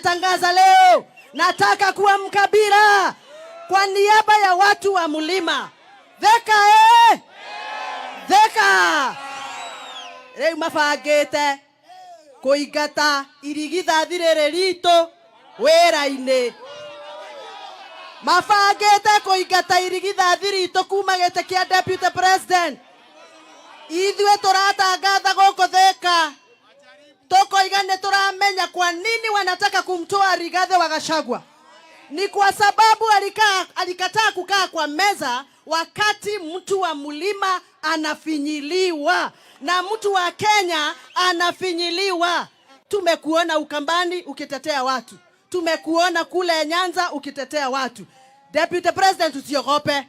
Natangaza leo, nataka kuwa mkabila kwa niaba ya watu wa mlima Thika. Eh! Thika rĩu mabangĩte kũingata irigithathi rĩrĩ ritũ wĩra-inĩ, mabangĩte kũingata irigithathi ritũ kuma gĩtĩ kĩa deputy president. Ithuĩ tũratangatha gũkũ Thika, tukoiga nĩ tũramenya kwa nini wanataka kumtoa Rigathi wa Gachagua. Ni kwa sababu alikataa kukaa kwa meza wakati mtu wa mlima anafinyiliwa na mtu wa Kenya anafinyiliwa. Tumekuona Ukambani ukitetea watu, tumekuona kule Nyanza ukitetea watu. Deputy President, usiogope,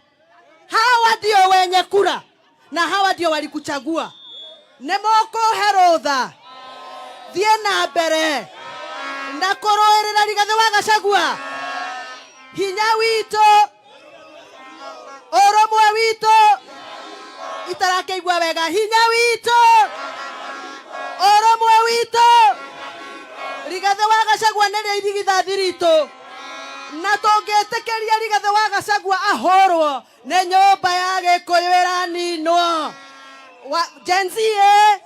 hawa ndio wenye kura na hawa ndio walikuchagua. Nĩ mũkũhe rũtha thiĩ na mbere na kũrũĩrĩra Rigathĩ wa Gachagua. Hinya witũ, ũrũmwe witũ, itarakĩigua wega. Hinya witũ, ũrũmwe witũ. Rigathĩ wa Gachagua nĩrĩo irigithathi ritũ, na tũngĩtĩkĩria Rigathĩ wa Gachagua ahũrwo, nĩ nyũmba ya Gĩkũyũ ĩraninwo. Gen Z, eh?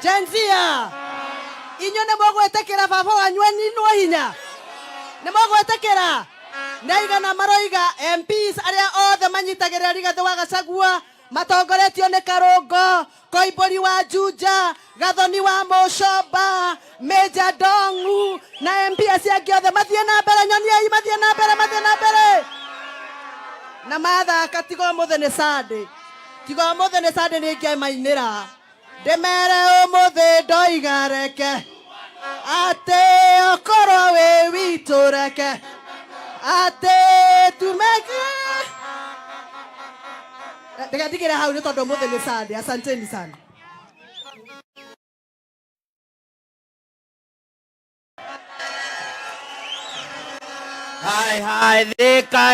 Gen Z ya inyuĩ, nĩ mũgwĩtĩkĩra baba wanyu aninwo hinya? Nĩ mũgwĩtĩkĩra? Nĩ aigana maroiga MPs arĩa othe manyitagĩrĩra Rigathĩ wa Gachagua matongoretio nĩ Karũngo, Koimbũri wa Juja, Gathoni wa Mũcomba, Major Ndong'u na MP acio angĩ othe mathiĩ na mbere? Nyoniai mathiĩ na mbere, mathiĩ na mbere na mathaka. Tiga ũmũthĩ nĩ Sunday, tiga ũmũthĩ nĩ Sunday, nĩ ingĩmainĩra ndĩmere ũmũthĩ ndoiga reke atĩ okorwo wĩ witũ, reke atĩ tumeke. Ndigatigĩre hau nĩ tondũ ũmũthĩ nĩ Sunday. Asanteni sana. Hai hai Thika.